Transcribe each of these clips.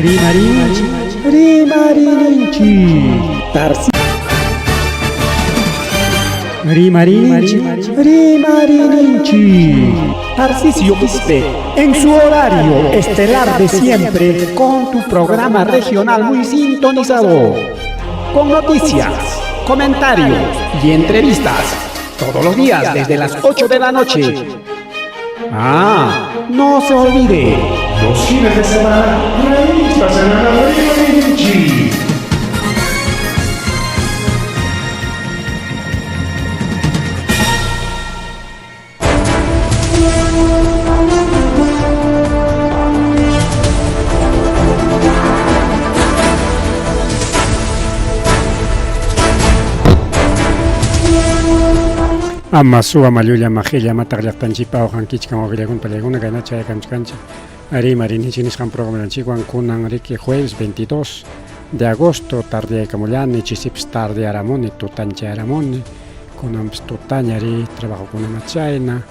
Rimarinchik, rimarininchik. Tarsi. Rimarinchik, rimarininchik. Tarcisio Quispe, en su horario estelar de siempre, con tu programa regional muy sintonizado. Con noticias, comentarios y entrevistas. Todos los días desde las 8 de la noche. Ah, no se olvide. Los fines de semana, revistas en la Rimarinchik. Ama suwa mallulla majilla mataq llaqtanchikpa awqankichkan wawqillaykuna pallaykuna kayna chayakamuchkanchik rimarinchik nisqan programanchikwan kunan riki jueves 22 de agosto tardeyaykamullani chisipas tardeyaramuni tutanchayaramuni kunanpas tutaña ri trabajokunama chayna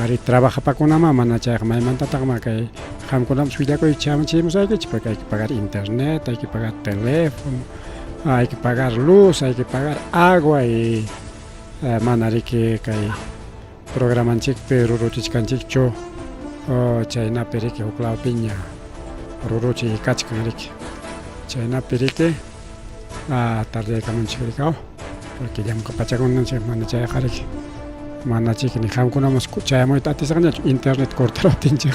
ari trabajapakunama mana chayqa maymantataqma kay qamkunapas willakuy chamuchimusaykichik porque hay que pagar internet, hay que pagar teléfono, hay que pagar luz, hay que pagar agua y mana riki kay programanchikpi ruruchichkanchikchu chaynapi riki huk lawpiña ruruchiy kachkan riki chaynapi riki tardeyaykamunchik riki porque llamkapachakunanchik mana chayqa riki mana chiki ni qamkunamas chayamuyta atisaqñachu internet cortaraptinchik.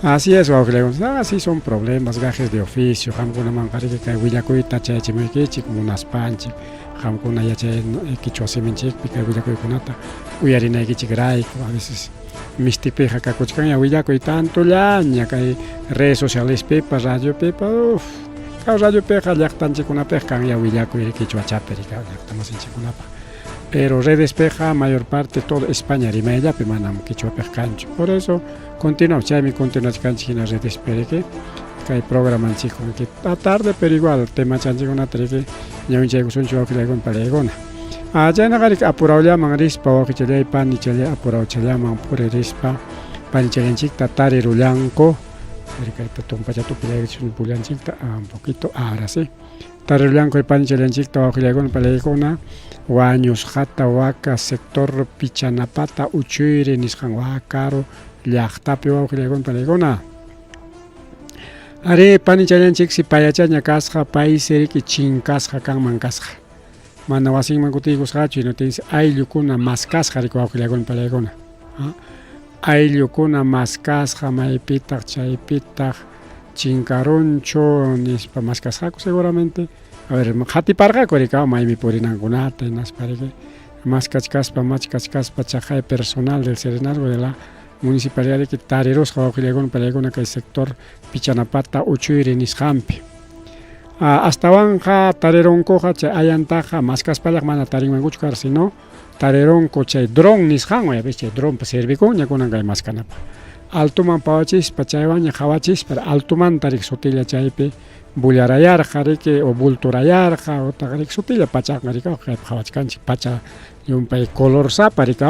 Así es, wawqillaykuna, así son problemas, gajes de oficio, qamkunamanqa riki kay willakuyta chayachimuykichik munaspanchik qamkuna yachay qichwa siminchikpi kay willakuykunata uyarinaykichik rayku a veces mistipiqa kakuchkanña willakuy tantollaña kay redes socialespipas radiopipas uf kay radiopiqa llaqtanchikkunapiqa kanya willakuy qichwachapi riki llaqtamasinchikkunapaq pero redespiqa mayor parte todo España rimayllapi manam qichwapiqa kanchu por eso continuamos chaymi continuachkanchik hina redespi riki kay programanchikwan a tarde pero igual temachanchikkunata riki ñawinchaykusunchik wawqillaykuna palaykuna chaynaqa riki apurawllaman rispa wawqichallay panichallay apurawchallaman puririspa panichallanchikta tarirullanku kayta tumpacha tupillaykusun pullanchikta un poquito ahora sí tarirullanku panichallanchikta wawqillaykuna palaykuna wañusqata waka sector Pichanapata Uchuyri nisqan Wakaru llaqtapi wawqillaykuna palaykuna Ari panichallanchiksi payachaña kasqa paysi riki chinkasqa kanman kasqa mana wasinman kutiykusqachu hinaptinsi ayllukuna maskasqa riki wawqillaykuna palaykuna ayllukuna maskasqa maypitaq chaypitaq chinkarunchu nispa maskasqaku seguramente a ver qatiparqaku riki maymi purinankunata hinaspa riki maskachkaspa machkachkaspa chaqay personal del serenazgo de la municipalidad riki tarirusqa wawqillaykuna palaykuna kay sector Pichanapata Uchuyri nisqanpi astawanqa tarirunkuqa chay ayantaqa maskaspallayqa mana tarinmankuchu karqa sino tarirunku chay dron nisqanwan ya ves chay dronpa servikunña kunan kay maskanapaq altoman pawachispa chaywanña qhawachispa altomanta riki sutilla chaypi bullarayarqa riki o bulturayarqa otaq riki sutilla pachanqa riki kaypi qhawachkanchik pacha llumpay colorsapa riki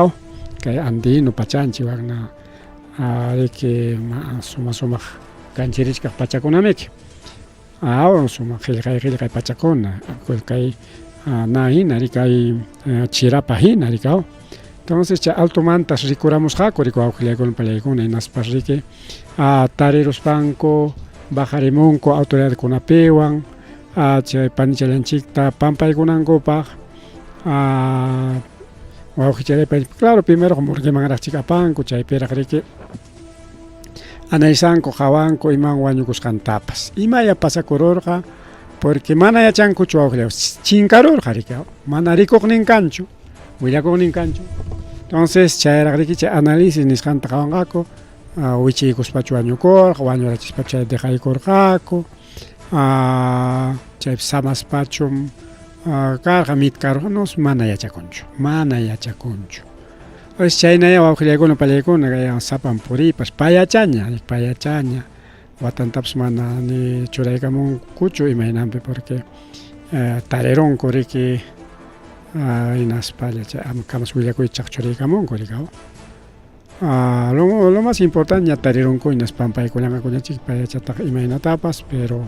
kay andino pachanchik wakna riki suma sumaq kanchirichkaq pachakunamiki sumaq qillqay qillqay pachakuna kay na hina riki kay chirapa hina riki entonces chay altomantas rikuramusqaku riki wawqillaykuna pallaykuna hinaspas riki tariruspanku bajarimunku autoridadkunapiwan chay panichallanchikta pampaykunankupaq wawqichallaypa claro primero morguemanraqchik apanku chaypiraq riki analizanku qawanku iman wañukusqantapas imaya pasakururqa porque mana yachankuchu wawqillay chinkarurqa riki mana rikuqnin kanchu willakuqnin kanchu entonces chayraq riki chay análisis nisqanta qawanqaku wichiykuspachu wañukurqa wañurachispachu chay dejaykurqaku chaypi samaspachum karqa mitkarqa no mana yachakunchu mana yachakunchu pues chaynaya wawqillaykuna pallaykuna kay sapan puriypas payachaña payachaña watantapas mana ni churaykamunkuchu imaynanpi porque tarirunku riki hinaspalla chay kamas willakuychaq churaykamunku riki. Ah, lo, lo más importante ña tarirunku hinaspa pampaykullanqakuñachik payachataq imaynatapas, pero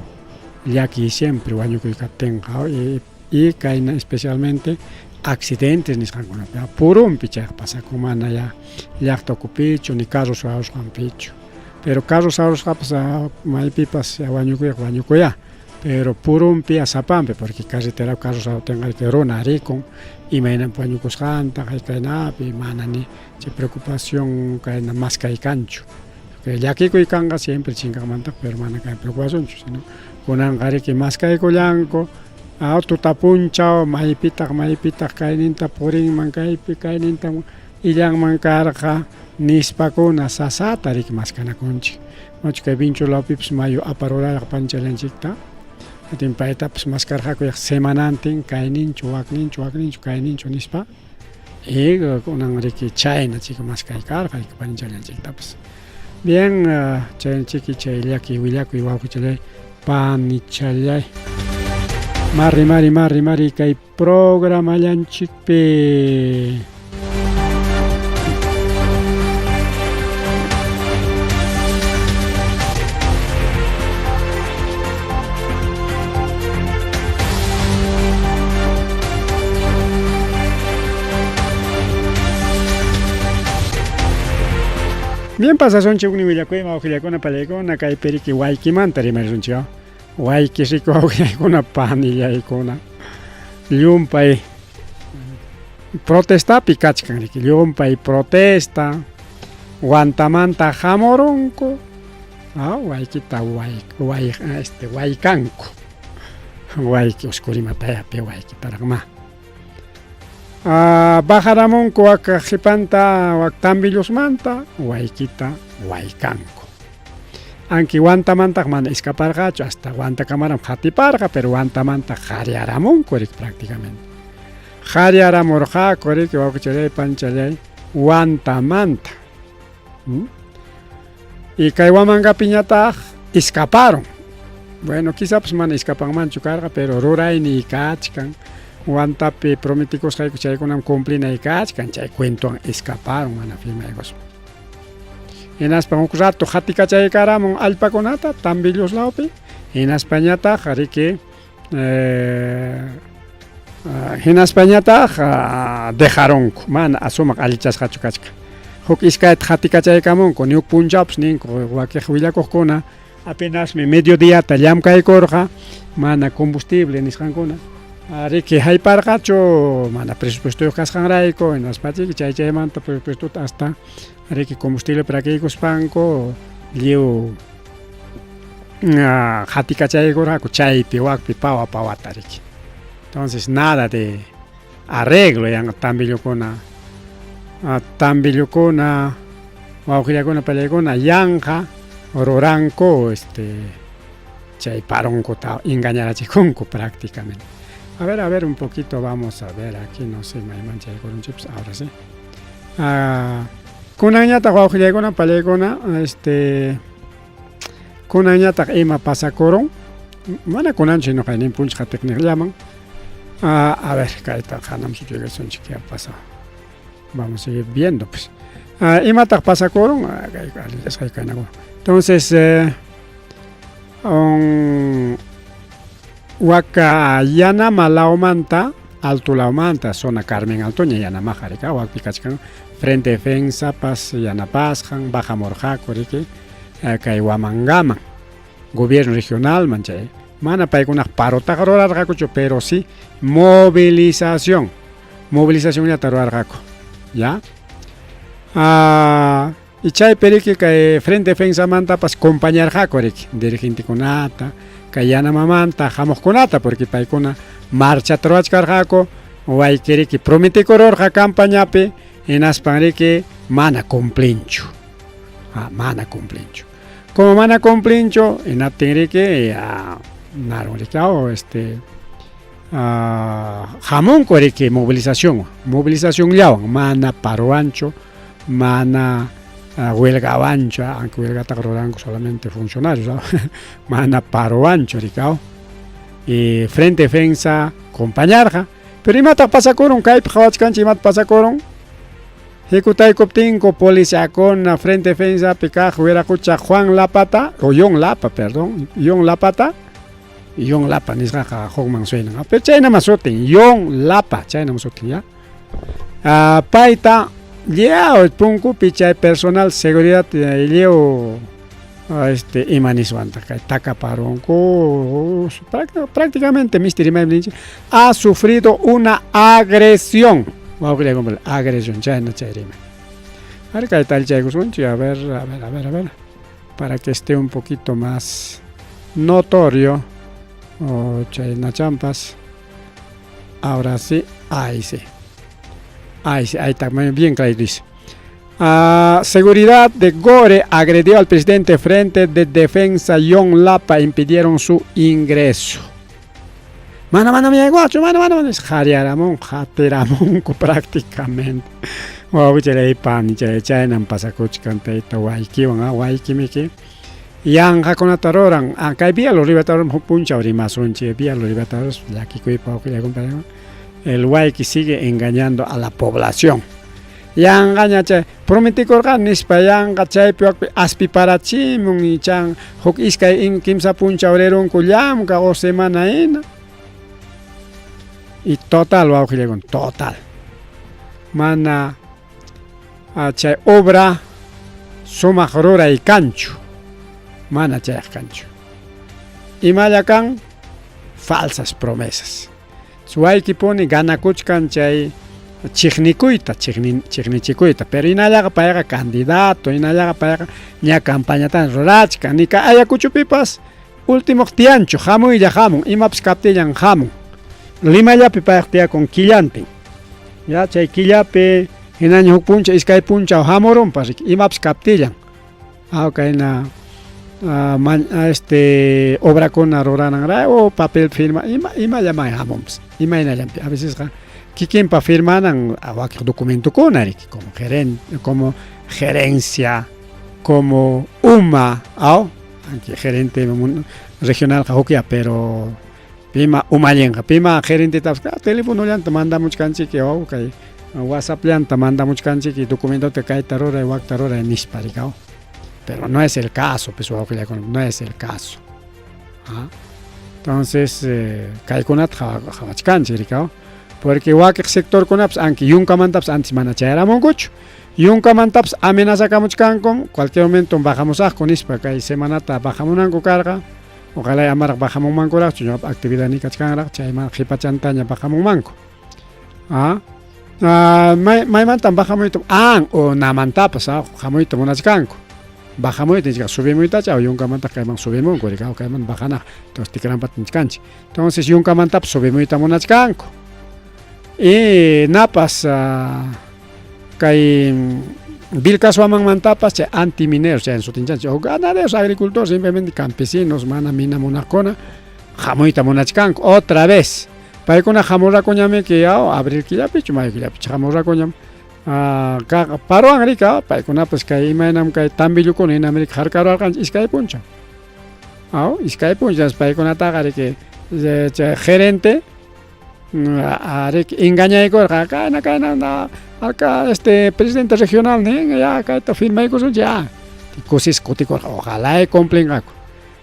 llaki siempre wañukuy kaptinqa y, y kayna especialmente accidentes nisqankunapi purunpi chayqa pasakun mana ya llaqta ukupichu ni carro suwarusqanpichu pero carro suwarusqapas maypipas wañukuyqa wañukuyá pero purunpi sapanpi porque carreterapi carro suwaruptinqa runa rikun imaynanpi wañukusqanta haykaynapi mana ni chay preocupación kayna maskay kanchu llakikuy kanqa siempre chinkanmanta pero mana kay preocupacionchu sino kunanqa riki maskaykullanku tuta punchaw maypitaq maypitaq kayninta purinman kaypi kayninta illanman karqa nispakuna sasata riki maskanakunchik machu kay Vincho lawpipas mayu aparurarqa panchallanchikta atin paytapas maskarqaku semanantin kayninchu wakninchu wakninchu kayninchu nispa y kunan riki chayna chika maskay karqa panchallanchiktapas. Bien, chay chiki chay llaki willakuy wawqichalay panichalay. Mari mari mari mari kay programallanchikpi. Bien pasasunchik huknin willakuyman wawqillakuna pallaykuna kay periki waykimanta rimarisunchik wayki riku wawqillaykuna panillaykuna llumpay protestapi kachkan riki llumpay protesta Huantamanta hamurunku waykita way, way, este, waykanku wayki uskurimataya waykitaraqma Bajaramunku wak qhipanta wak Tambillosmanta waykita waykanku. Anki Huantamantaq mana escaparqachu, hasta Huantakamaram qatiparqa, pero Huantamanta qhariaramunku riki prácticamente. Qhariaramurqaku riki wawqichalay panchalay Huantamanta. Y kay Huamangapiñataq escaparon. Bueno, quizás mana escapanmanchu karqa, pero rurayniy kachkan. Huantapi prometikusqayku chaykunam cumplinay kachkan, chay cuentowan escaparon mana firmaykuspa. Hinaspa huk rato qatikachaykaramon allpakunata Tambillos lawpi, hinaspañataq riki hinaspañataq dejaronku, mana asumaq allichasqachu kachkan. Huk iskayta qatikachaykamunku, ni huk punchawpas ninku wakiq willakuqkuna apenasmi mediodiata llamkaykurqa, mana combustible nisqankuna riki hayparqachu mana presupuestoyuq kasqanrayku, hinaspachiki chay chaymanta presupuestota hasta riki combustible rakiykuspanku lliw qatikachaykurqaku chaypi wakpi pawa pawata riki. Entonces nada de arreglo yanqa tambillukuna tambillukuna wawqillakuna pallaykuna yanqa ruranku este chay paronkuta engañarachikunku prácticamente. A ver un poquito vamos a ver aquí no sé mayman chaykurunchikpas ahora sí. Kunanñataq wawqillaykuna pallaykuna este kunanñataq ima pasakurun mana kunanchu sino qaynin puncha qatiqniqllaman. A ver kayta hanam sutiykasunchik qué ha pasado. Vamos a seguir viendo pues. Imataq pasakurun entonces waka Yanama lawmanta alto lawmanta zona Carmen Altoña Yanamaqa riki wakpi kachkan Frente Defensapas yanapasqan bajamurqaku riki kay Huamangaman gobierno regionalman chay mana paykunaq parotaqa rurarqakuchu pero sí movilización movilizacionllata rurarqaku ya y chaypi riki kay Frente Defensamantapas compañarqaku riki dirigentekunata kay Yanamamanta hamuqkunata porque paykuna marchata ruwachkarqaku wayki riki prometikururqa campañapi hinaspan riki mana cumplinchu mana cumplinchu como mana cumplinchu hinaptin riki narun riki este hamunku riki movilización movilizacionllawan mana parowanchu mana huelgawanchu aunque huelgataqa ruranku solamente funcionarios mana parowanchu riki y Frente Defensa compañarqa pero imataq pasakurun kaypi qhawachkanchik imataq pasakurun. Hikutaykuptinku policiakuna frente defensapi kaq wiraqucha Juan Lapata, o Yon Lapa, perdón, Yon Lapata, Yon Lapa nisqaqa hukman suenan, pero chaynama sutin, Yon Lapa, chaynama sutin, ya. Payta lliaw punkupi chay personal seguridad lliw este ima niswantaq kay takaparunku prácticamente misti rimaymi ninchik ha sufrido una agresión wawqillay compadre agresión chayna chay rimay a ver kayta allichaykusunchik a ver a ver a ver a ver para que esté un poquito más notorio o chaynachampas ahora sí ahí sí ahí sí ahí está muy bien clarito dice. Seguridad de Gore agredió al presidente frente de defensa John Lapa, impidieron su ingreso. Mana mana miyaykuachu, mana mana mana qhariaramun, qatiramunku prácticamente. Wawqichalay panichalay chaynam pasakuchkan tayta waykiwan, waykimiki yanqakunata ruran. Kay Vía Los Libertadores huk punchaw rimasunchik, Vía Los Libertadores llakikuypa wawqillay compadre. El wayki sigue engañando a la población. Yanqaña chay prometikurqani nispa yanqa chaypi wakpi aspiparachimun ichan huk iskay in kimsa punchaw rirunku llamkaq o semana hina. Y total wawqillaykuna, total. Mana chay obra sumaq ruray kanchu. Mana chayaq kanchu. Imalla kan falsas promesas. Waykipuni ganakuchkan chay chiqnikuyta, chiqnichikuyta, pero hinallaqa payqa candidato, hinallaqa payqa ña campañatan rurachkan, nika Ayacuchopipas último tiyanchu, hamuylla hamun, imapas kaptillan hamun. Limallapi payqa tiyakun killantin. Ya chay killapi hinaña huk punchaw, iskay punchaw hamurunpas, imapas kaptillan. Kayna este obrakuna rurananrayku o papel firma ima imallaman hamunpas, imaynallanpi a vecesqa kikinpa firmanan wakiq documentokuna riki como gerente, como gerencia, como uma, aunque gerente regionalqa hukya, pero pima umallinqa, pima gerentetapas telefonollanta mandamuchkanchik kay WhatsAppllanta mandamuchkanchik documentota kayta ruray, wakta ruray nispa riki. Pero no es el caso, pues wawqillaykuna, no es el caso. Entonces, kaykunata qhawachkanchik riki, porque wakiq sectorkunapas anki yunkamantapas antes mana chayaramunkuchu. Yunkamantapas amenazakamuchkanku, cualquier momento bajamusaqku nispa kay semanata bajamunanku karqa, ojalá amaraq bajamunmankuraqchu, ñuqapa actividad kachkanraq, chayman qhipachantaña bajamunmanku. Maymantan bajamuyta o namantapas hamuyta munachkanku. Bajamuyta nichka subimuytacha o yunkamanta kayman subimunku riki, kayman bajanaq, entonces tikranpata nichkanchik. Entonces yunkamantapas subimuyta munachkanku. Y napas kay Vilcashuamanmantapas chay antimineros chay sutinchanchik o ganaderos, agricultores, simplemente campesinos, mana mina munaqkuna hamuyta munachkanku otra vez. Paykuna hamurqakuñamiki abril killapichu mayo killapichu hamurqakuñam parowan riki paykunapas kay imaynam kay tambillukuna hinam riki harkaruwarqanchik iskay punchaw. Iskay punchaw paykunataqa riki chay gerente riki engañaykurqa kayna kayna acá este presidente regional nin ya kayta firmaykusunchik ya kusis kutikurqa ojalá cumplinqaku.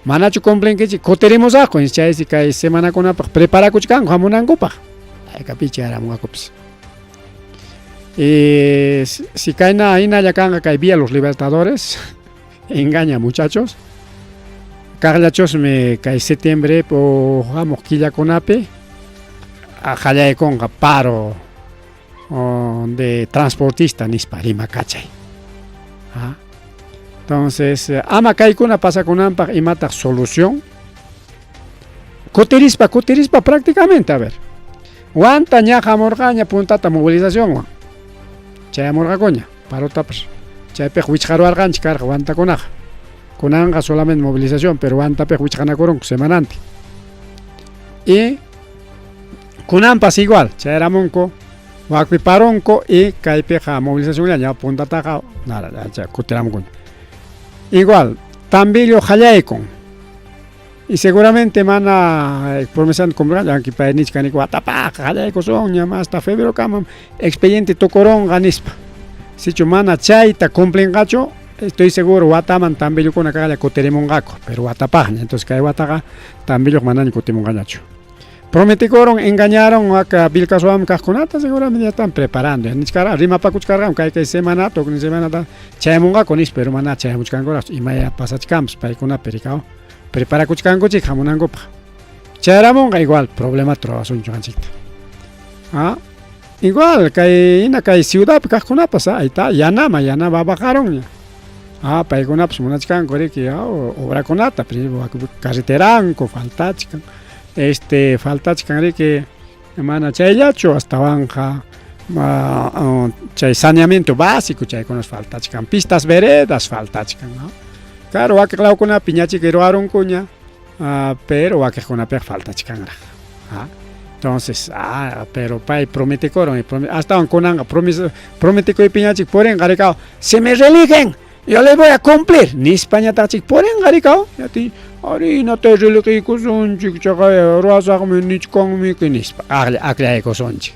Manachu cumplinkichik kutirimusaqku chaysi kay semanakunapaq preparakuchkanku hamunankupaq. Haykapi chayaramunqakupas. Y si kayna hinalla kanqa kay Vía Los Libertadores, engaña muchachos. Kaqllachusmi kay septiembre o hamuq killakunapi qallaykunqa paro de transportista nispa rimakachay. Entonces, ama kaykuna pasakunanpaq imataq solución? Kutirispa, kutirispa prácticamente, a ver. Wanta ña hamurqaña puntata movilizacionwan. Chayamurqakuña, parotapas. Chaypiqa wichqaruwarqanchik karqa wantakunaqa. Kunanqa solamente movilización, pero wantapiqa wichqanakurunku semanantin. Y kunanpas igual, chayaramunku wakpi parunku y kaypiqa movilizacionllaña puntataqa nada, kutiramunkuña. Igual, Tambillo qallaykun. Y seguramente mana promesanta cumplirqa, aunque pay nichkaniku watapaq qallaykusunña hasta febrero kamam expediente tukurunqa nispa. Sichu mana chayta cumplinqachu, estoy seguro wataman tambillukuna kaqlla kutirimunqaku, pero watapaqña. Entonces kay wataqa tambilluq manaña kutimunqañachu. Prometikurun, engañaron waka Vilcashuaman kaqkunata, seguramente ya están preparando. Nichkarqa, rimapakuchkarqam kay kay semanata, huknin semanata chayamunqaku nispa, pero mana chayamuchkankuraqchu. Imaya pasachkanpas paykunapi rikaw. Preparakuchkankuchik hamunankupaq. Chayaramunqa igual problemata ruwasunchu qanchikta. Ah, igual kay hina kay ciudadpi kaqkunapas, ah, ahí está, yanama, yanama bajarunña. Ah, paykunapas munachkanku riki, ah, obrakunata, carreteranku faltachkan. Este, faltachkan riki, mana chayllachu, astawanqa chay saneamiento básico chaykunas faltachkan, pistas veredas faltachkan, ¿no? Claro, wakiq lawkunapi ñachiki ruwarunkuña, pero wakiqkunapiqa faltachkanraq. ¿Ah? Entonces, pero pay prometekurun, astawan kunanqa prometekuypiñachik purinqa rikaw, si me reeligen, yo les voy a cumplir, nispañataqchik purinqa rikaw, yati, ari inata reeligiykusunchik, chaqay ruwasaqmi nichkanmiki nispa, akllaykusunchik.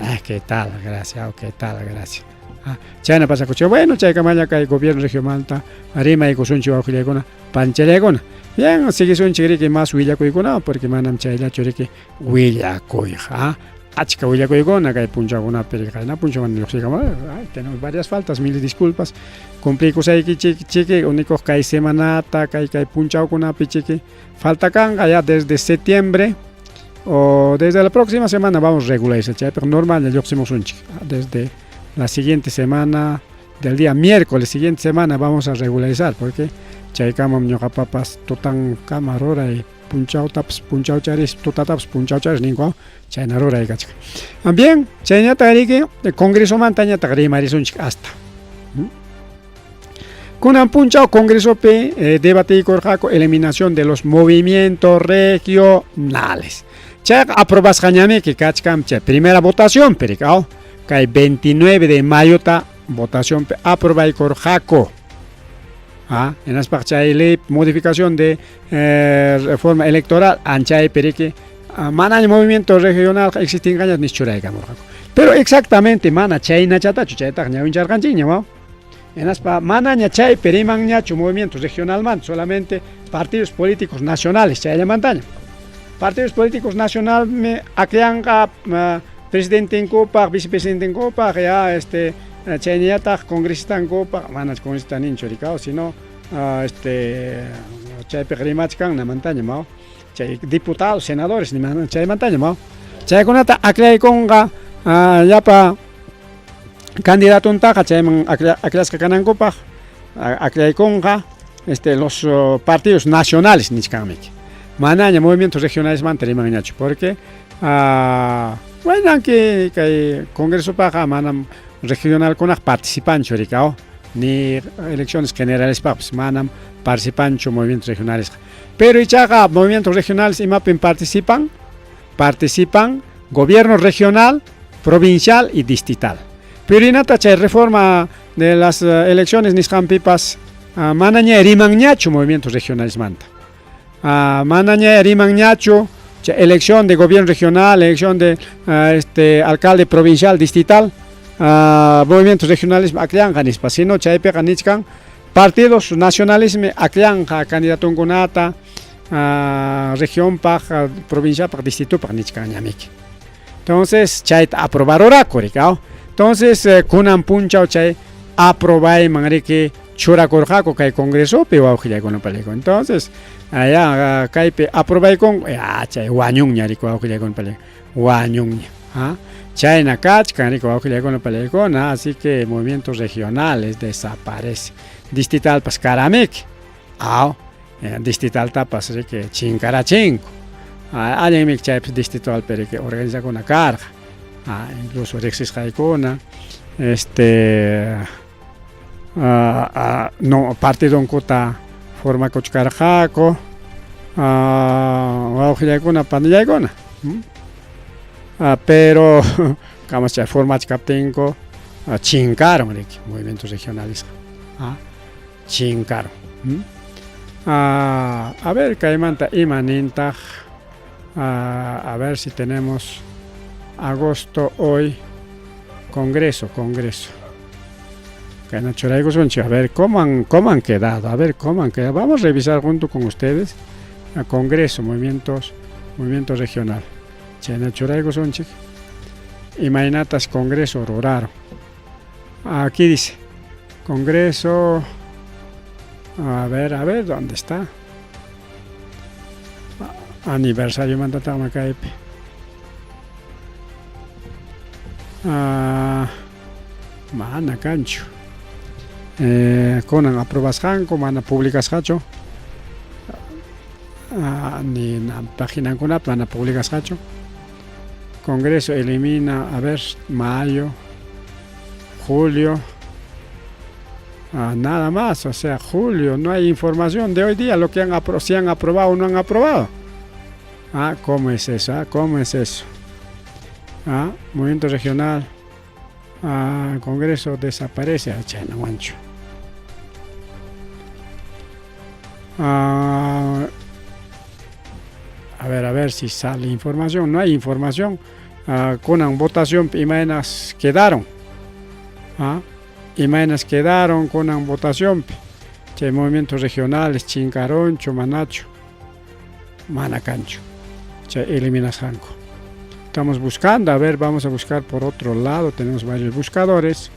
Ah, qué tal, gracias, oh, qué tal, gracias. Ah, chayna pasakuchun. Bueno, chaykamalla kay gobierno regionalta rimaykusunchik wawqillaykuna, panchallaykuna. Bien, siguisunchik riki más willakuykuna, porque manam chayllachu riki willakuyqa. Ah, achka willakuykuna kay punchawkunapi riki, qayna punchawmanta lluqsiykamu, ay, tenemos varias faltas, mil disculpas. Cumpliykusaykichik chiki, único kay semanata, kay kay punchawkunapi chiki, falta kanqa ya desde septiembre o desde la próxima semana vamos a regularizar, chaypiqa normal ya lluqsimusunchik. Desde la siguiente semana, del día miércoles, siguiente semana vamos a regularizar, porque chaykamam ñuqapapas tutankama ruray punchawtapas punchawcharis, tutatapas punchawcharis ninku, chayna ruray kachkan. Bien, chayñataq riki congresomantañataq rimarisunchik hasta. Kunan punchaw congresopi debatiykurqaku eliminación de los movimientos regionales. Chayqa aprobasqañamiki kachkan chay primera votación, pero kay 29 de mayota votacionpi aprobaykurqaku. Ah, hinaspaq chay ley modificación de reforma electoral anchaypi riki manaña movimiento regional existinqaña nischuraykamurqaku. Pero exactamente mana chaynachatachu chaytaqa ñawincharqanchikña, waw. Hinaspa manaña chaypi rimanñachu movimiento regionalmanta, solamente partidos políticos nacionales chayllamantaña. Partidos políticos nacionalmi akllanqa presidentenkupaq, vicepresidentenkupaq, ya este chaynallataq congresistankupaq, mana congresista ninchu rikaw, sino este chaypiqa rimachkan namantaña, maw. Chay diputados, senadores chaymantaña, maw. Chaykunata aklaykunqa llapa candidatuntaqa chayman aklasqa kanankupaq aklaykunqa este los partidos nacionales nichkanmiki. Manaña movimientos regionalesmanta rimanñachu, porque bueno, aunque kay congresopaqa manam regionalkunaq participanchu rikaw, ni elecciones generalespaqpas manam participanchu movimientos regionales. Pero ichaqa movimientos regionales imapim participan? Participan gobierno regional, provincial y distrital. Pero inata chay reforma de las elecciones nisqanpipas manaña rimanñachu movimientos regionalesmanta. Manaña rimanñachu chay elección de gobierno regional, elección de este alcalde provincial, distrital, movimientos regionales akllanqa nispa, sino chaypiqa nichkan partidos nacionalismi akllanqa candidatunkunata regionpaq, provinciapaq, distritupaq nichkanñamiki. Entonces chayta aprobaruraku rikaw. Entonces kunan punchaw chay aprobayman riki churakurqaku kay congresopi wawqillaykuna palaykuna. Entonces allá kaypi aprobaykunku, ya chay wañunña riki wawqillaykuna palaykuna, wañunña. ¿Ah? Chayna kachkan riki wawqillaykuna palaykuna, así que movimientos regionales desaparece. Distritalpas karamiki. Aw, distritaltapas riki chinkarachinku. Allinmiki chaypas distritalpi riki organizakuna karqa. Incluso riqsisqaykuna este no partidonkuta formakuchkarqaku wawqillaykuna panillaykuna. Pero kamas chay formachkaptinku chinkaron riki movimientos regionales. Chinkaron. A ver, kaymanta ima nintaq, a ver si tenemos agosto hoy, congreso, congreso. Kayna churaykusunchik, a ver, ¿cómo han, cómo han quedado? A ver, ¿cómo han quedado? Vamos a revisar junto con ustedes a Congreso, Movimientos, Movimiento Regional. Chayna churaykusunchik. Imaynatas Congreso ruraron. Aquí dice, Congreso, a ver, ¿dónde está? Aniversario mantataqmi kaypi. Ah, mana kanchu. Kunan aprobasqanku mana publicasqachu. Ah, ni paginankunapi mana publicasqachu. Congreso elimina, a ver, mayo, julio, ah, nada más, o sea, julio, no hay información de hoy día, lo que han apro si han aprobado o no han aprobado. Ah, ¿cómo es eso? Ah, ¿cómo es eso? Ah, movimiento regional, ah, Congreso desaparece, ah, chayna wanchu. Ah, a ver si sale información. No hay información. Ah, kunan votación imaynas quedaron. Ah, imaynas quedaron kunan votación. Chay movimientos regionales, chinkaroncho, manacho, mana kanchu. Chay eliminasqanku. Estamos buscando, a ver, vamos a buscar por otro lado. Tenemos varios buscadores.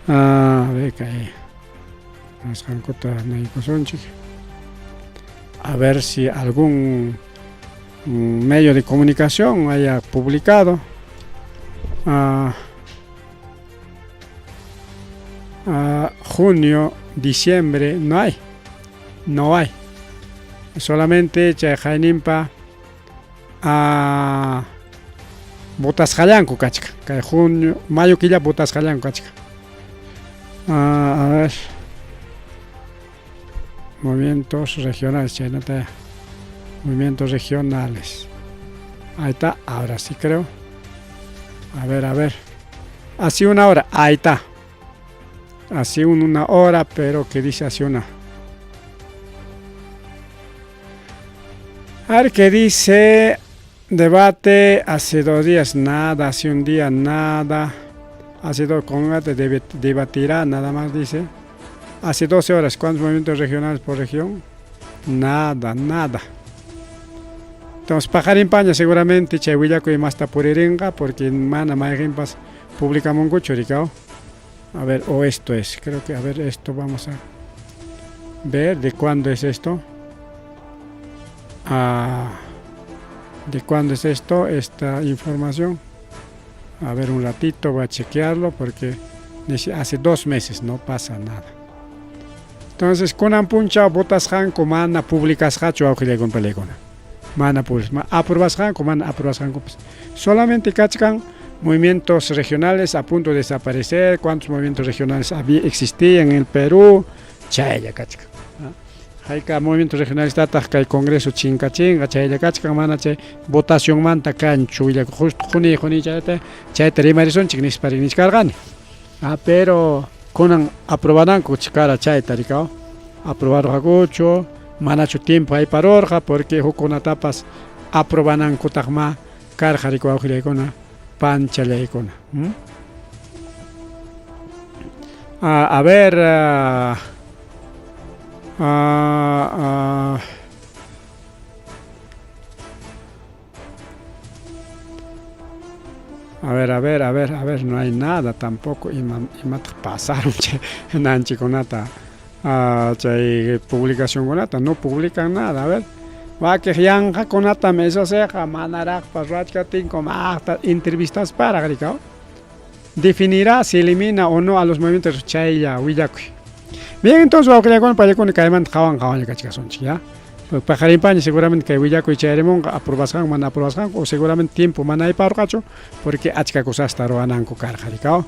Ah, a ver, kay asqankuta naykusunchik. A ver si algún medio de comunicación haya publicado. Ah, ah, junio, diciembre, no hay. No hay. Solamente chay hayninpa ah, votasqallanku kachkan. Kay junio, mayo killa votasqallanku kachkan. Ah, a ver. Movimientos regionales, chaynata. Movimientos regionales. Ahí está, ahora sí creo. A ver, a ver. Hace una hora, ahí está. Hace una hora, pero que dice hace una. A ver qué dice. Debate hace 2 días, nada. Hace un día, nada. Hace dos, con debatirá, nada más dice. Hace 12 horas, ¿cuántos movimientos regionales por región? Nada, nada. Entonces, paqarinpaña seguramente chay willakuy masta puririnqa porque mana mayqinpas publicamunkuchu rikaw. A ver, o esto es, creo que, a ver, esto vamos a ver de cuándo es esto. Ah, ¿de cuándo es esto? Esta información. A ver, un ratito voy a chequearlo porque hace 2 meses no pasa nada. Entonces, kunan punchaw votasqanku mana publicasqachu wawqillaykuna palaykuna. Mana publicasqa, aprobasqanku, mana aprobasqankupas. Solamente kachkan movimientos regionales a punto de desaparecer, cuántos movimientos regionales había, existían en el Perú, chaylla kachkan. Hayka movimientos regionales tataq kay Congreso chinkachinqa, chaylla kachkan, mana chay votacionmanta kanchu willakuq, justo quni quni chayta, chayta rimarisunchik nispa nichkarqani. Ah, pero kunan aprobananku chikara chayta rikaw. Aprobarqakuchu, manachu tiempo hayparurqa porque hukkunatapas aprobanankutaqma karqa rikuy wawqillaykuna, panchallaykuna. ¿Mm? Ah, a ver, ah, ah, ah, a ver, a ver, a ver, a ver, no hay nada tampoco. Ima, imataq pasaron chay nanchikunata, ah, chay publicacionkunata, no publican nada, a ver. Wakiq yanqakunatam eso seqa manaraqpas ruwachkatinku maqta entrevistasparaq rikaw. Definirá si elimina o no a los movimientos chaylla willakuy. Bien, entonces wawqillaykuna paykuna kaymanta qawan qawanlla kachkasunchik, ya. Paqarinpaña seguramente kay willakuy chayarimunqa aprobasqanku mana aprobasqanku o seguramente tiempo mana ayparqachu porque achka cosasta ruwananku karqa rikaw.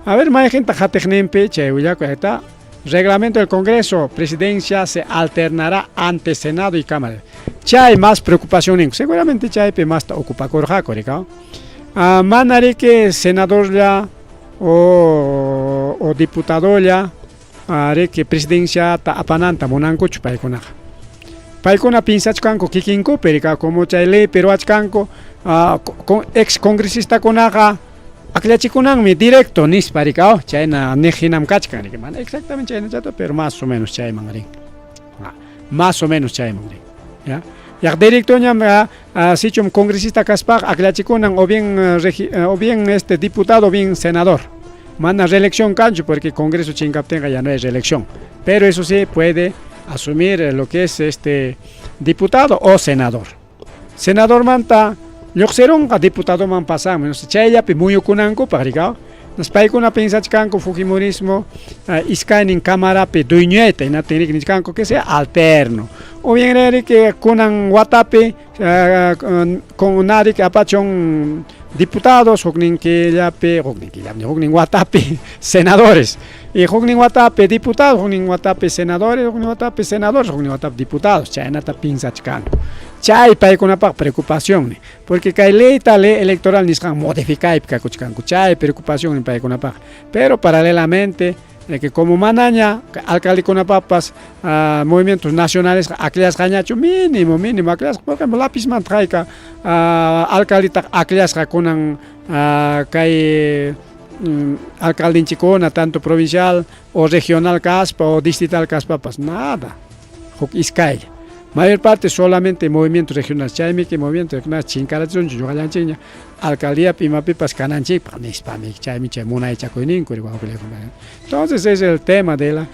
A ver, mayqinta qatiqninpi chay willakuy ahí. Reglamento del Congreso, presidencia se alternará ante Senado y Cámara. Chay más preocupación ninku. Seguramente chaypi masta ocupakurqaku rikaw. Ah, mana riki senadorlla o diputadolla riki presidenciata apananta munankuchu paykunaqa. Paykuna piensachkanku kikinkupi rika como chay leypi ruwachkanku ex congresistakunaqa Akllachikunanmi directo nispa riki, oh, chayna niq hinam kachkan riki, mana exactamente chaynachata, pero más o menos chayman rin. Más o menos chayman rin. ¿Ya? Yaq directoñam sichum congresista kaspaqa akllachikunan o bien o bien este diputado o bien senador. Mana reelección kanchu porque congreso chinkaptinqa ya no hay reelección. Pero eso sí puede asumir lo que es este diputado o senador. Senadormanta lluqsirunqa diputadoman pasanman. Chayllapi muyukunankupaq rikaw. Paykuna piensachkanku fujimorismo iskaynin camarapi dueñoyta hinaptin riki nichkanku que sea alterno. O bien riki kunan watapi con riki apachun diputados huknin killapi, huknin killapi, huknin watapi senadores. Y huknin watapi diputados, huknin watapi senadores, huknin watapi senadores, huknin watapi diputados. Chaynata piensachkanku. Chay paykunapaq preocupación, porque kay leyta ley electoral nisqan modificaypi kakuchkanku, chay preocupación paykunapaq. Pero paralelamente, de que como manaña alcaldekunapaqpas movimientos nacionales akllasqañachu mínimo, mínimo akllasqa, por ejemplo, lapizmanta hayka alcaldetaq akllasqa kunan kay alcaldenchikuna tanto provincial o regional kaspa o distrital kaspapas, nada, huk iskaylla. Mayor parte solamente movimientos regionales, chaymi que movimientos regionales chinkarachisunchik ñuqallanchikña alcaldíapi imapipas kananchikpaq nispami, chaymi chay munaychakuyninku. Entonces es el tema de la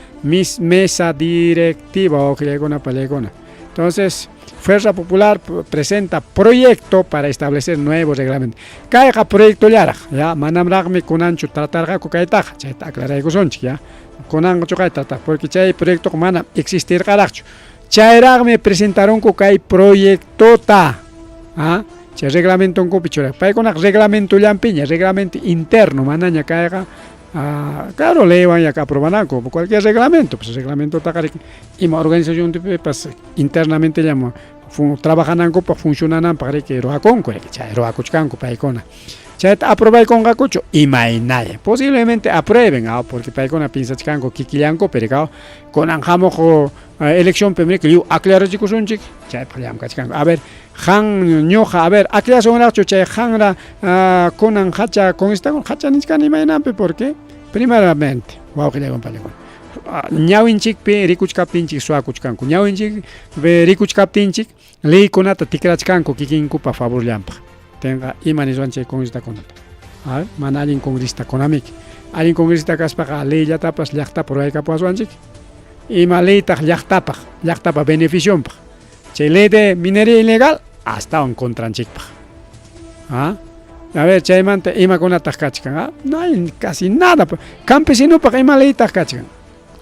mesa directiva wawqillaykuna panillaykuna. Entonces, Fuerza Popular presenta proyecto para establecer nuevo reglamento. Kayqa proyectollaraq, ya, manamraqmi kunanchu tratarqaku kaytaqa, chayta aclaraykusunchik, ya. Kunanchu kay tratar, porque chay proyectoqa mana existirqaraqchu. Chayraqmi presentarunku kay proyectota, ¿ah? Chay reglamentonkupi churaq. Paykunaqa reglamentollanpiña, reglamento interno, manaña kayqa, claro, leywan ya aprobananku, cualquier reglamento, pues reglamentotaqa ima organizacionpipas internamente llama trabajanankupaq, funcionananpaq riki ruwakunku, riki chay ruwakuchkanku paykuna. Chayta aprobaykunqakuchu imaynalla, posiblemente aprueben, porque paykuna piensachkanku kikillankupi, rikaw, kunan hamuq eleccionpi riki lliw aclarachikusunchik, chaypaq llamkachkanku. A ver, qan ñuqa, a ver, aklasunraqchu chay qanra kunan hacha congresistakuna hacha nichkani imaynanpi, porque primeramente, wawqillaykuna panillaykuna, ñawinchikpi rikuchkaptinchik suwakuchkanku, ñawinchikpi rikuchkaptinchik leykunata tikrachkanku kikinkupa favorllanpaq. Tenqa ima niswan chay congresistakunata. Mana allin congresistakunamiki. Allin congresista kaspaqa leyllatapas llaqtapa ruraykapuwaswanchik. Ima leytaq llaqtapaq, llaqtapa beneficionpaq. Chay ley de minería ilegal astawan contranchikpaq. ¿Ah? A ver, chaymanta imakunataq kachkan, ¿ah? No hay casi nada. Campesinopaq ima leytaq kachkan.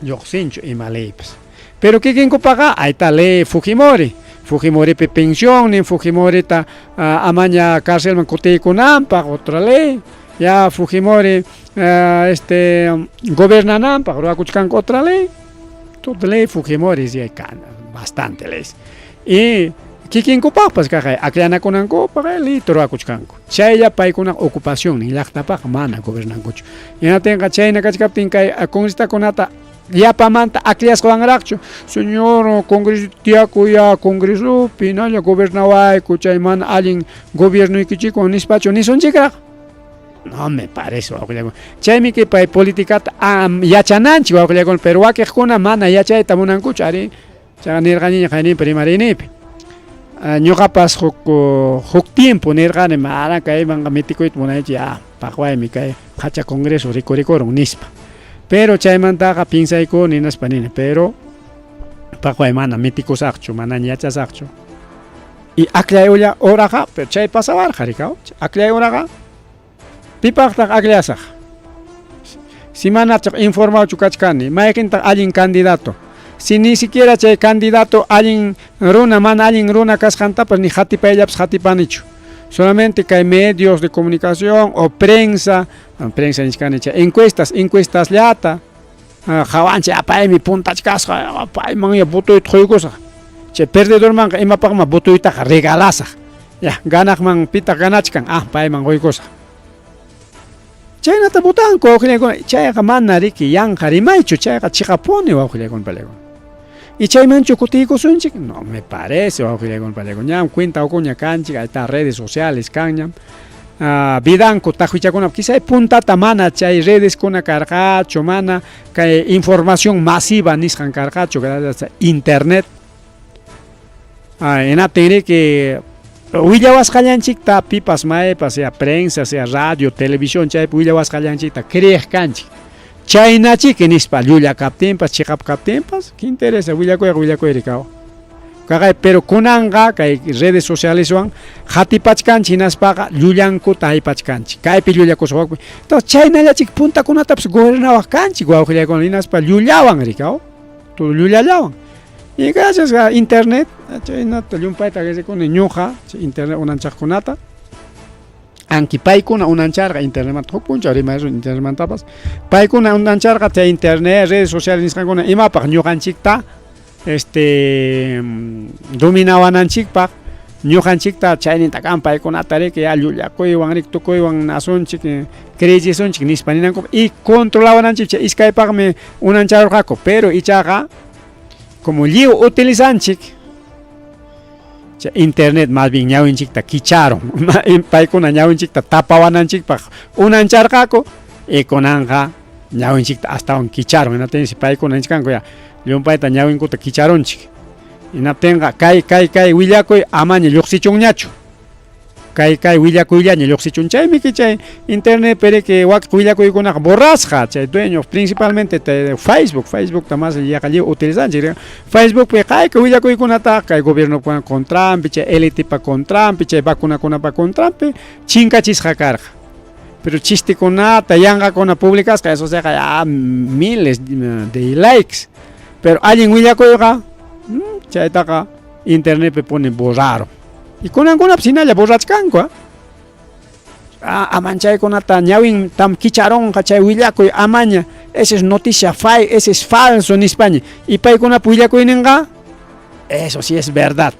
Lluqsinchu ima leypas. Pero kikinkupaqa ahí está ley Fujimori. Fujimoripi pensión, Fujimorita amaña cárcelman kutiykunanpaq, otra ley. Ya Fujimori gobernananpaq ruwakuchkanku otra ley. Toda ley Fujimori sí hay bastante leyes. Y kikinkupaqpas kaq akllanakunankupaq leyta ruwakuchkanku. Chaylla paykuna ocupación llaqtapaq mana gobernankuchu. Hinaptinqa chayna kachkaptin kay congresistakunata yapamanta akllasqawanraqchu, señor congreso tiyakuy congresopi hinalla gobernawayku chay mana allin gobiernoykichikwan nispachu nisunchikraq. No me parece, wawqillaykuna. Chaymi kay pay politikata yachananchik wawqillaykuna, pero wakiqkuna mana yachayta munankuchu ari. Chaqa nirqaniña qayninpi rimariynipi. Ñuqapas huk tiempo nirqani mana kaymanqa metikuyta munaychu, ya paqwaymi kay hacha congreso rikurikurun nispa. Pero chaymantaqa piensaykuni hinaspa nini, pero paqway mana metikusaqchu, manaña yachasaqchu. Y akllay horaqa, pero chay pasawarqa rikaw, akllay horaqa pipaqtaq akllasaq. Si manachaq informawchu kachkani, mayqintaq allin candidato. Si ni siquiera chay candidato allin runa, mana allin runa kasqantapas ni hatipayllapas hatipanichu. Solamente kay medios de comunicación o prensa, prensa nichkani chay encuestas, encuestas llata, hawanchik paymi puntachkasqa, payman votoyta quykusaq. Chay perdedormanqa imapaqma votoytaqa regalasaq. Ya, ganaqman pitaq ganachkan, payman quykusaq. Chaynata votanku wawqillaykuna, chayqa mana riki yanqa rimaychu, chayqa chiqapuni wawqillaykuna panillaykuna. Y chaymanchu kutiykusunchik? No me parece wawqillaykuna panillaykuna. Ñam cuenta ukuña kanchik, ahí está redes sociales kanñam. Vidanku taqwichakunap quizá puntata mana chay redeskuna karqachu, mana kay información masiva nisqan karqachu, gracias a internet. Hinaptinriki willawasqallanchikta pipas maypas, sea prensa, sea radio, televisión, chaypi willawasqallanchikta creeq kanchik. Chaynachiki nispa llulla kaptinpas, chiqap kaptinpas, ¿qué interesa? Willakuyqa willakuyri kaw. Kaqay, pero kunanqa kay redes socialeswan qatipachkanchik hinaspaqa llullankuta haypachkanchik. Kaypi llullakusqa wakpi. Entonces chaynallachik puntakunatapas gobernawaq kanchik wawqillaykuna hinaspa llullawan rikaw. Todo llullallawan. Y gracias a internet, chaynata llumpayta agradecekuni ñuqa internet unanchaqkunata. Anki paykuna unancharqa internetmanta huk punchaw rimaysun internetmantapas. Paykuna unancharqa chay internet, redes sociales nisqankuna imapaq ñuqanchikta este dominawananchikpaq ñuqanchikta chaynintakama paykunata riki ya llullakuywan riki tukuywan nasunchik creechisunchik nispa ninankupaq y controlawananchik chay iskaypaqmi unancharurqaku pero ichaqa como lliw utilizanchik chay internet más bien ñawinchikta kicharun paykuna ñawinchikta tapawananchikpaq unancharqaku y kunanqa ñawinchikta astawan kicharun hinaptinsi paykuna nichkanku ya llumpayta ñawinkuta kicharunchik hinaptinqa kay kay kay willakuy amaña lluqsichunñachu kay kay willakuyllaña lluqsichun chaymi chay internet periki wak willakuykunaqa borrasqa chay dueño principalmente Facebook Facebookta más yaqa lliw utilizanchik Facebookpi qayka willakuykunata kay gobiernokuna contranpi chay elitepa contranpi chay vacunakunapa contranpi chinkachisqa karqa pero chistekunata yanqakuna publicasqa eso seqa ya miles de likes pero allin willakuyqa chaytaqa internetpi pone borraro y kunankunapas hinalla borrachkanku aman chaykunata ñawintam kicharunqa chay willakuy amaña esa es noticia fay ese es falso nispaña y paykunapa willakuyninqa eso sí es verdad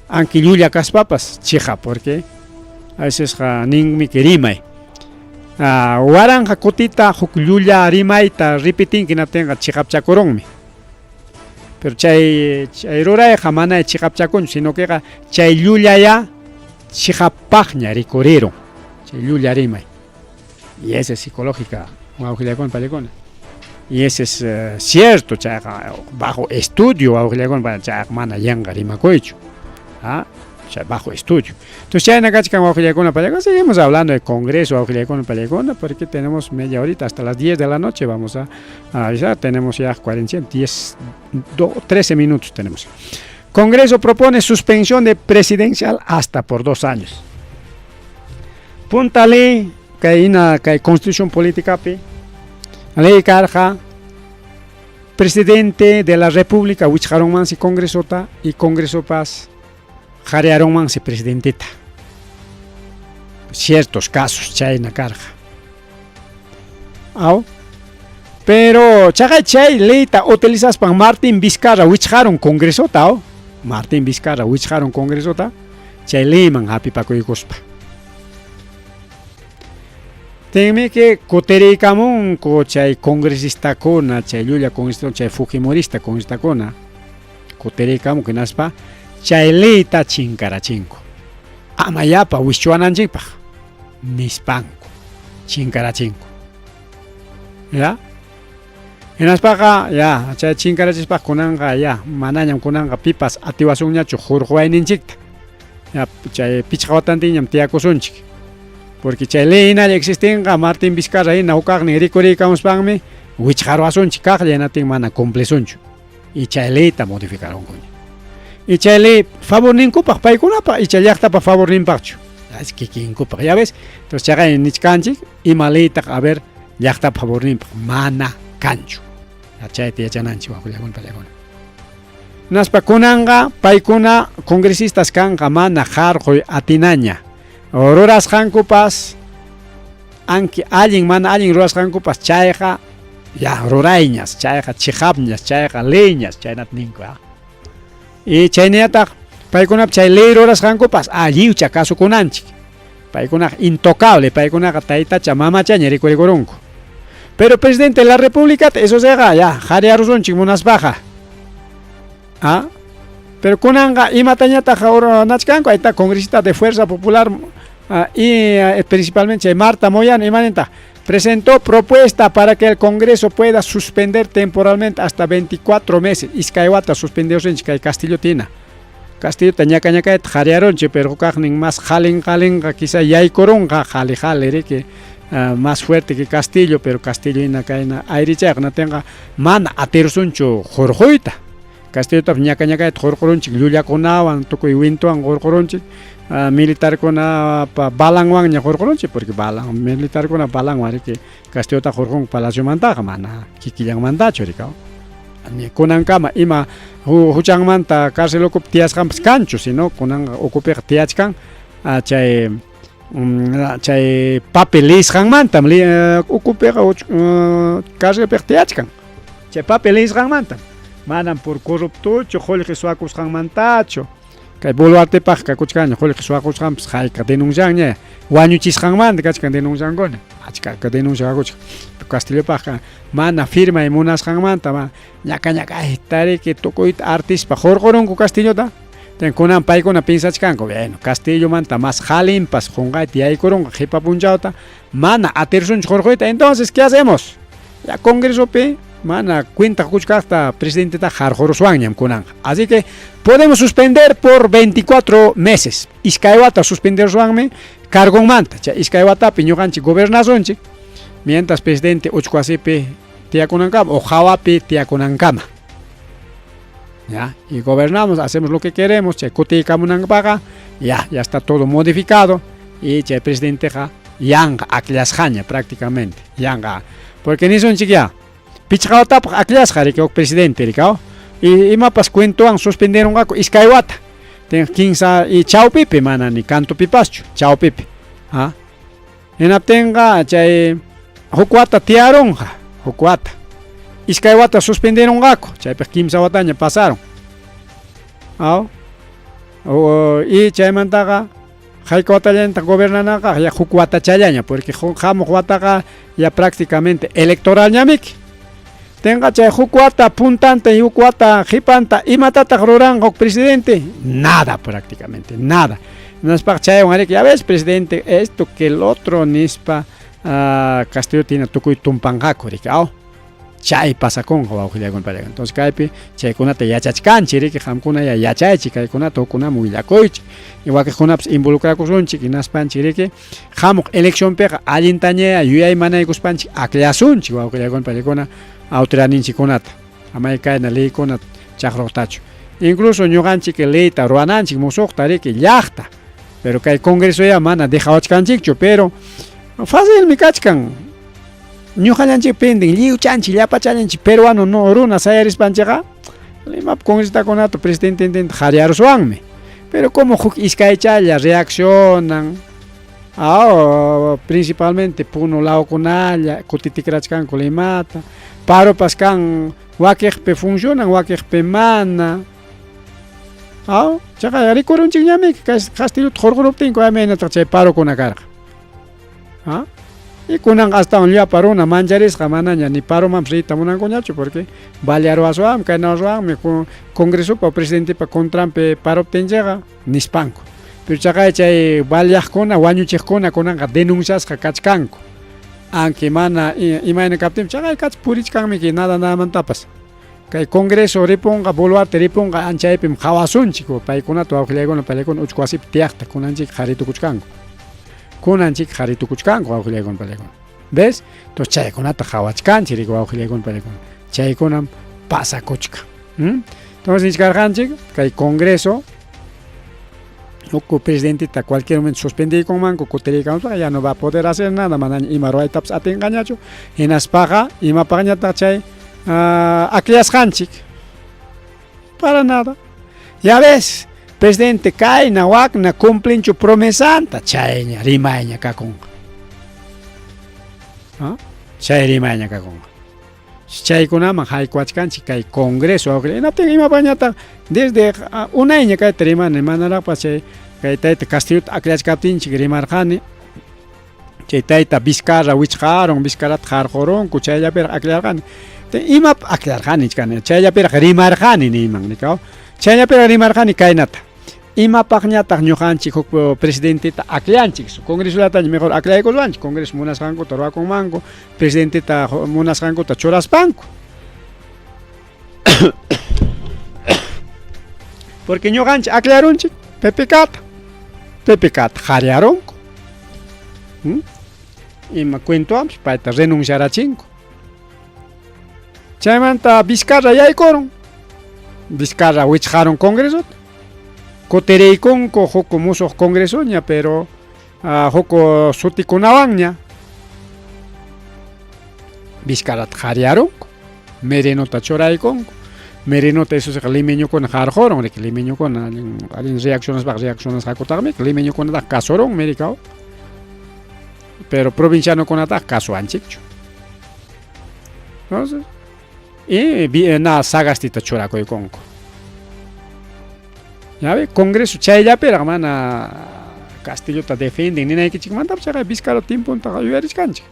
anki llulla kaspapas chiqa porque a vecesqa ninmi que rimay waranqa kutita huk llulla rimayta ripitinki hinaptinqa chiqapchakurunmi pero chay chay rurayqa mana chiqapchakunchu sino queqa chay llullaya chiqappaqña rikurirun chay llulla rimay y esa es psicológica wawqillaykuna paykuna y ese es cierto chayqa bajo estudio wawqillaykuna chayqa mana yanqa rimakuychu bajo estudio. Entonces chayna kachkan wawqillaykuna paykuna seguimos hablando de congreso wawqillaykuna paykuna porque tenemos media horita hasta las 10 de la noche vamos a avisar, tenemos ya 40, 10, 13 minutos tenemos. Congreso propone suspensión de presidencial hasta por 2 años. Punta ley kay ina kay constitución política pi ley karqa presidente de la república wichqarunmansi congresota y congresopas qariarunmansi presidenteta ciertos casos chayna karqa aw pero chaqay chay leyta utilizaspan Martín Vizcarra wichqarun congresota aw Martín Vizcarra wichqarun congresota chay leyman hapipakuykuspa tinmi que kutiriykamunku chay congresistakuna chay llulla congresista chay fujimorista congresistakuna kutiriykamunku hinaspa chay leyta chinkarachinku ama yapa wischuwananchikpaq nispanku chinkarachinku ya hinaspaqa ya chay chinkarachispaq kunanqa ya manañam kunanqa pipas atiwasunñachu hurquwayninchikta ya chay pichqa watantinñam tiyakusunchik porque chay ley hinalla existinqa Martín Vizcarra hina hukaqnin rikuriykamuspanmi wichqaruwasunchik kaqlla hinaptin mana cumplisunchu y chay leyta modificarunkuña y chay ley favorninkupaq paykunapaq icha llaqtapa favorninpaqchu kikinkupaq ya ves entonces chaqay nichkanchik ima leytaq a ver llaqtapa favorninpaq mana kanchu chayta yachananchik wawqillakuna payllakuna hinaspa kunanqa paykuna congresistas kanqa mana harquy atinaña rurasqankupas anki allin mana allin rurasqankupas chayqa ya rurayñas chayqa chiqapñas chayqa leyñas chaynata ninku y chaynallataq paykunap chay ley rurasqankupas alliwcha kasukunanchik paykunaqa intocable paykunaqa taytacha mamachaña rikurikurunku pero presidente de la república eso seqa ya qariarusunchik munaspaqa. Pero kunanqa imatañataq nachkanku, ahí está congresista de Fuerza Popular y principalmente chay Marta Moyano, imanintaq presentó propuesta para que el Congreso pueda suspender temporalmente hasta 24 meses. Iskay wata suspenderunchik kay Castillotina. Castillota ñaka ñakayta qhariyarunchik, pero kaqnin más qalin qalinqa quizá yaykurunqa jali jali riki, más fuerte que Castillo, pero Castillo hina kayna ayrichayqa natinqa mana atirsunchu hurquyta. Castillotapas ñaka ñakayta hurqurunchik llullakunawan, tukuy wintuwan hurqurunchik, militarkunapa balanwanña hurqurunchik, porque balan militarkuna balanwan riki Castillota hurqunku palaciomantaqa mana kikillanmantachu riki. Kunankama ima huchanmanta cárcel ukupi tiyasqanpas kanchu, sino kunanqa ukupiqa tiyachkan chay chay papel liyisqanmantam ukupiqa carcelpiqa tiyachkan chay papel liyisqanmantam, manam por corruptochu qullqi suwakusqanmantachu. Kay Boluartepaqqa kakuchkanña qullqi suwakusqanpas hayka denuncianña, wañuchisqanmanta kachkan denunciankuna, achka denuncia kakuchkan. Castillopaqqa mana firmay munasqanmanta ma ñaka ñakayta riki tukuyta artispa hurqurunku Castillota. Kunan paykuna piensachkanku, bueno, Castillomanta más qalinpas qunqayta yaykurunqa qipa punchawta, mana atirsunchu hurquyta, entonces ¿qué hacemos? Ya Congresopi mana cuenta quchkaqta presidenteta harquruswanñam kunanqa. Así que podemos suspender por 24 meses. Iskay wata suspenderuswanmi cargonmanta. Chay iskay watapi ñuqanchik gobernasunchik mientras presidente uchkuwasipi tiyakunankama o hawapi tiyakunankama. Ya, y gobernamos, hacemos lo que queremos, chay kutiykamunanpaqa ya, ya está todo modificado y chay presidenteqa yanqa akllasqaña prácticamente, yanqa. Porque nisunchik ya, pichqa watapaq akllasqa riki huk presidente rikaw, y imapas cuentowan suspenderunqaku iskay wata. Ten kinsa y chawpipi mana ni kantupipaschu, chawpipi. ¿Ah? Hinaptinqa chay huk wata tiyarunqa, huk wata. Iskay wata suspenderunqaku, chaypiq kimsa wataña pasaron. Aw? Y chaymantaqa hayka watallantaq gobernanaqa ya huk watachallaña, porque hamuq wataqa ya prácticamente electoralñamiki. Tenqa chay huk wata puntanta y huk wata qhipanta imatataq ruranqa huk presidente? Nada prácticamente, nada. Hinaspaqa chaywan riki, ya ves presidente, esto que el otro nispa Castillo tiene tukuy tumpanqaku riki, aw? Chay pasakunqa wawqillaykuna payllaykuna. Entonces kaypi chaykunata yachachkanchik riki, qamkuna ya yachaychik kaykunata hukkunaman willakuychik. Y wakiqkunapas involucrakusunchik hinaspanchik riki hamuq eleccionpiqa allintaña yuyaymanaykuspanchik akllasunchik wawqillaykuna payllaykuna autoridadninchikkunata. Amay kayna leykuna chaqruqtachu. Incluso ñuqanchik leyta ruwananchik musuqta riki llaqta. Pero kay congreso ya mana dejawachkanchikchu, pero facilmi kachkan. Ñuqallanchik pendin, lliwchanchik, llapachallanchik peruano no runa sayarispanchikqa Limap congresistakunata presidentententa qariyaruswanmi. Pero como huk iskaychalla reaccionan, principalmente Puno lawkunalla kutitikrachkanku Limata, paropas kan wakiqpi funcionan, wakiqpi mana. Aw, chaqa rikurunchikñami Castillota hurquruptinku imaynataq chay parokuna karqa. ¿Ah? Y kunanqa astawan llapa runa mancharisqa manaña ni paromanpas riyta munankuñachu porque balearuwaswanmi, kaynaruwanmi congresopa presidentepa contranpi paruptinchikqa nispanku. Pero chaqay chay baleaqkuna, wañuchiqkuna kunanqa denunciasqa kachkanku. Aunque mana imayna kaptinpas chaqay kach purichkanmiki nada nadamantapas. Kay congreso ripunqa, Boluarte ripunqa, anchaypim qawasunchik paykunata wawqillaykuna pallaykuna uchku wasipi tiyaqta kunanchik qaritukuchkanku. Kunanchik qaritukuchkanku wawqillaykuna pallaykuna. ¿Ves? Entonces chaykunata qawachkanchik riki wawqillaykuna pallaykuna. Chaykunam pasakuchkan. Entonces nichkarqanchik kay congreso huk presidenteta cualquier momento suspendiykunmanku kutiriykamuspaqa ya no va a poder hacer nada, manaña ima ruwaytapas atinqañachu. Hinaspaqa imapaqñataq chay akillasqanchik? Para nada. Ya ves, presidente kayna wakna cumplinchu promesanta, chayña rimayña kakunqa. ¿Ah? Chay rimayña kakunqa. Chaykunaman haykuwachkanchik kay congreso hinaptin imapaqñataq desde unayña kayta rimani manaraqpas chay kay tayta Castillota akllachkaptinchik rimarqani chay tayta Vizcarra wichqarun Vizcarrata qarqurunku chayllapiraq akllarqani imap akllarqani chayllapiraq rimarqani niyman nikaw. Chayllapiraq rimarqani kaynata. Imapaqñataq ñuqanchik huk presidenteta akllanchik? Congresollataña mejor akllaykuswanchik, Congreso munasqankuta ruwakunmanku, presidenteta munasqankuta churaspanku. Porque ñuqanchik akllarunchik PPKta. PPKta qariarunku. ¿Mm? Ima cuentowanpis payta renunciarachinku. Chaymanta Vizcarra yaykurun. Vizcarra wichqarun Congresota. Kutiriykunku huk musuq Congresoña, pero huk sutikunawanña. Vizcarrata qariarunku. Merenota churaykunku. Merenota eso limeñokuna qarqurun, riki limeñokuna allin allin reaccionaspaqa reaccionasqakutaqmi, limeñokunataqa kasurun Mericao. Pero provincianokunataqa kasuwanchikchu. Entonces, y na Sagastita churakuykunku. Ya ve, Congreso chayllapiraq mana Castillota defienden ninaykichikmantapas chayqa Vizcarra timpuntaqa yuyarichkanchik.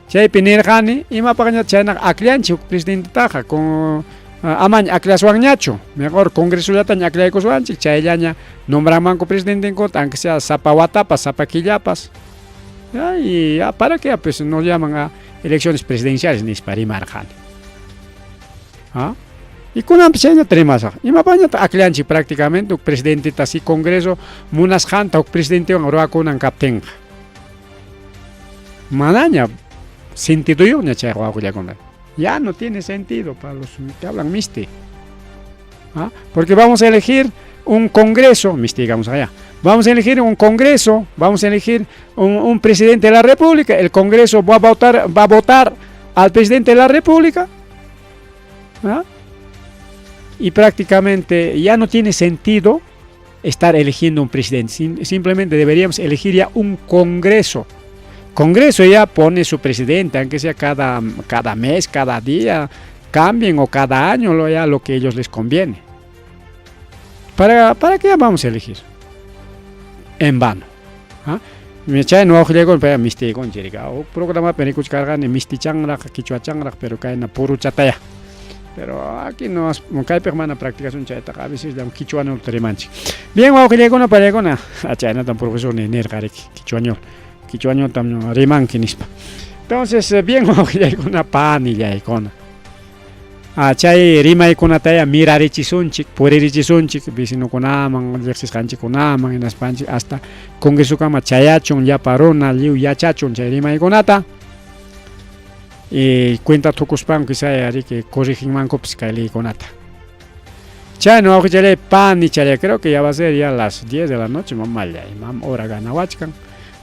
Chaypi nirqani, imapaqña chaynaqa akllanchik huk presidentetaqa con amaña akllasuwanñachu, mejor Congresollataña akllaykuswanchik, chayllaña nombranmanku presidentenkuta, aunque sea sapa watapas, sapa killapas. Ya, y ya, para qué pues nos llaman a elecciones presidenciales nispa rimarqani. ¿Ah? Y kunanpas chaynata rimasaq. Imapaqñataq akllanchik prácticamente huk presidenteta si Congreso munasqanta huk presidentewan ruwakunan kaptinqa. Manaña sentidoyuqña chay wawqillakuna. Ya no tiene sentido para los que hablan misti. ¿Ah? Porque vamos a elegir un congreso, misti digamos allá. Vamos a elegir un congreso, vamos a elegir un presidente de la república. El congreso va a votar al presidente de la república. ¿Ah? Y prácticamente ya no tiene sentido estar eligiendo un presidente. Simplemente deberíamos elegir ya un congreso. Congreso ya pone su presidente, aunque sea cada mes, cada día, cambien o cada año ya lo que ellos les conviene. ¿Para qué vamos a elegir? En vano. ¿Ah? Chay no llegó pero misti conchirica. O programa perikuchkarqani mistichanraq, quichuachanraq, pero kayna puruchataya. Pero aquí no kaypiq mana practicasun chaytaqa, a veces llam quichuañol rimanchik. Bien, wawqillaykuna, pariykuna, chaynatam profesor nirqa riki, quichuañol. Quichuañoltam rimanki nispa. Entonces, bien, wawqillaykuna, panillaykuna. Chay rimaykunataya mirarichisunchik, puririchisunchik vecinokunaman, riqsisqanchikkunaman, hinaspanchik hasta congresokama chayachun llapa runa lliw yachachun chay rimaykunata. Y cuenta tukuspanku quizá riki corriginmankupas kay leykunata. Chayna wawqichalay panichalay, creo que ya va a ser ya las 10 de la noche, mamallay, mam hora ganawachkan.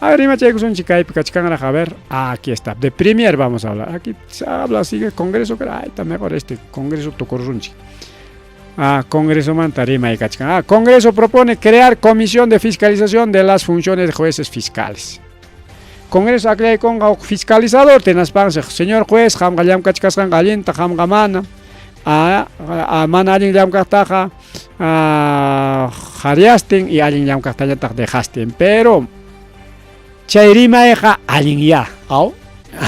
A ver, rimachaykusunchik kaypi kachkanraq, a ver, aquí está. De Premier vamos a hablar. Aquí se habla, sigue Congreso, pero ahí está mejor este Congreso tukurunchik. Congreso manta rimay kachkan. Congreso propone crear comisión de fiscalización de las funciones de jueces fiscales. Congreso aklaykunqa huk fiscalizador tinaspansi, señor juez, qamqa llamkachkasqanqa allinta, qamqa mana. Mana allin llamkaqtaqa qariastin y allin llamkaqtañataq dejastin. Pero chay rimayqa allin ya, aw,